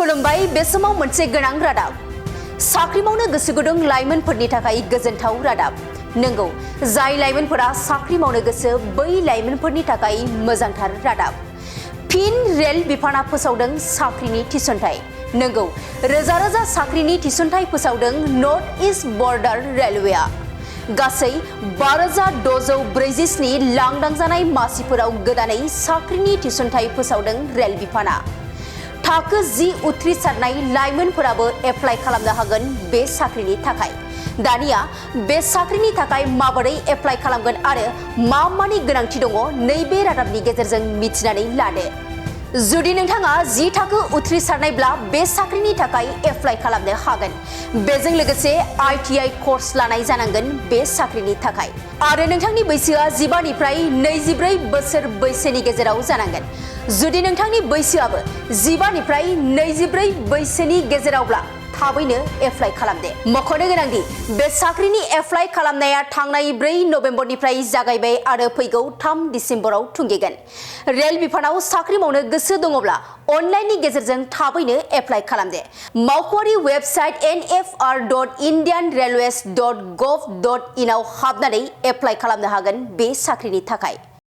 खुलुमबाय बे समाव मोनसे गोनां रादाब साख्रि मावनो गोसो गुदुं लाइमोनफोरनि थाखाय गोजोनथाव रादाब नंगौ जाय लाइमोनफोरा साख्रि मावनो गोसो बै लाइमोनफोरनि थाखाय मोजांथार रादाब फिन रेल बिफाना फोसावदों साख्रिनि थिसनथाय नंगौ रोजा रोजा साख्रिनि थिसनथाय फोसावदों नर्थ ईस्ट बर्डार रेलवेआ गासै 12,647 लांदां जानाय मासिफोराव गोदानै साख्रिनि थिसनथाय फोसावदों रेल बिफाना थाखो 10 उथ्रिसारनाय लाइमोनफोराबो एप्लाइ खालामनो हागोन बे साख्रिनि थाखाय दानिया बे साख्रिनि थाखाय माबोरै एप्लाइ खालामगोन आरो मा मानि गोनांथि दङ नैबे रादाबनि गेजेरजों मिथिनानै लादो जुदि नोंथाङा 10 थाखो उथ्रिसारनायब्ला बे साख्रिनि थाखाय एप्लाइ खालामनो हागोन बेजों लोगोसे आईटीआई कोर्स लानाय जानांगोन बे साख्रिनि थाखाय आरो नोंथांनि बैसोआ 15 निफ्राय 24 बोसोर बैसोनि गेजेराव जानांगोन जुदि नोंथांनि बैसोआबो 15 निफ्राय 24 बैसोनि गेजेरावब्ला थाबैनो एप्लाइ खालामदे मख'नो गोनांदि बे साख्रिनि एप्लाइ खालामनाया थांनाय 4 नभेम्बरनिफ्राय जागायबाय आरो फैगौ 3 डिसेम्बराव थुंगेगोन रेल बिफानाव साख्रि मावनो गोसो दङब्ला अनलाइननि गेजेरजों थाबैनो एप्लाइ खालामदे मावख'आरि वेबसाइट nfr.indianrailways.gov.in आव हाबनानै एप्लाइ खालामनो हागोन बे साख्रिनि थाखाय